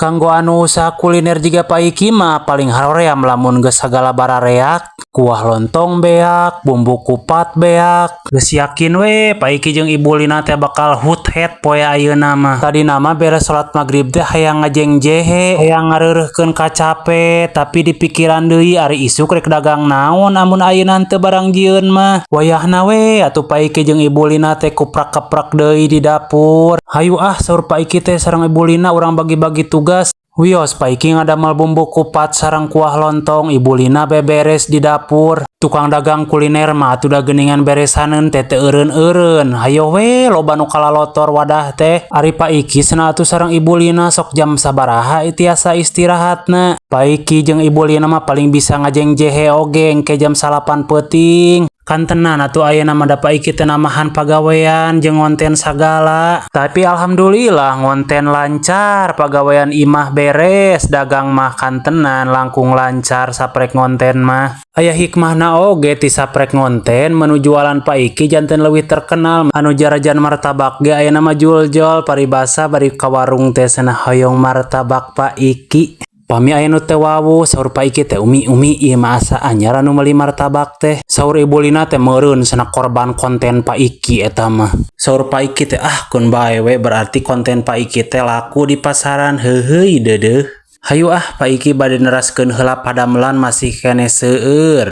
Kanggo anu usaha kuliner jiga Pak Iki mah paling haroream lamun geus sagala barareak, kuah lontong beak, bumbu kupat beak. Geus yakin we Pak Iki jeung Ibu Lina teh bakal hut het poe ayeuna mah. Tadina mah beres salat magrib teh hayang ngajeng jehe, hayang ngareureuhkeun kacape, tapi dipikiran deui, ari isuk rek dagang naon amun ayeuna teu barang jieun mah. Wayahna we atuh Pak Iki jeung Ibu Lina teh kuprak-keprak deui di dapur. "Hayu ah," saur Pak Iki teh sareng Ibu Lina, "urang bagi-bagi tugas." Wios Pak Iki ngadamel bumbu kupat sareng kuah lontong, Ibu Lina beberes di dapur. Tukang dagang kuliner mah atuh da geuningan beresaneun teh teu eureun-eureun. Hayo we loba nu kalalotor wadah teh. Ari Pak Iki cenah atuh sareng Ibu Lina sok jam sabaraha tiasa istirahatna? Pak Iki jeung Ibu Lina mah paling bisa ngajeng jehe oge engke jam 9 peuting. Kantenan atuh ayeuna mah da Pak Iki teh nambahan pagawean jeung ngonten sagala. Tapi alhamdulillah ngonten lancar, pagawean imah beres, dagang mah kantenan langkung lancar saprek ngonten mah. Aya hikmahna oge ti saprek ngonten, menu jualan Pak Iki janten leuwih terkenal. Anu jarajan martabak ge ayeuna mah juljol, paribasa bari ka warung teh cenah hoyong martabak Pak Iki. "Pami aya nu teu wawuh," saur Pak Iki teh, "Umi, Umi, ieu mah asa anyar anu meuli martabak teh." Saur Ibu Lina teh, "Meureun cenah korban konten Pak Iki eta mah." Saur Pak Iki teh, "Ah, keun bae we, berarti konten Pak Iki teh laku di pasaran, heuheuy deudeuh." Hayu ah, Pak Iki bade neraskeun heula padamelan, masih keneh seueur.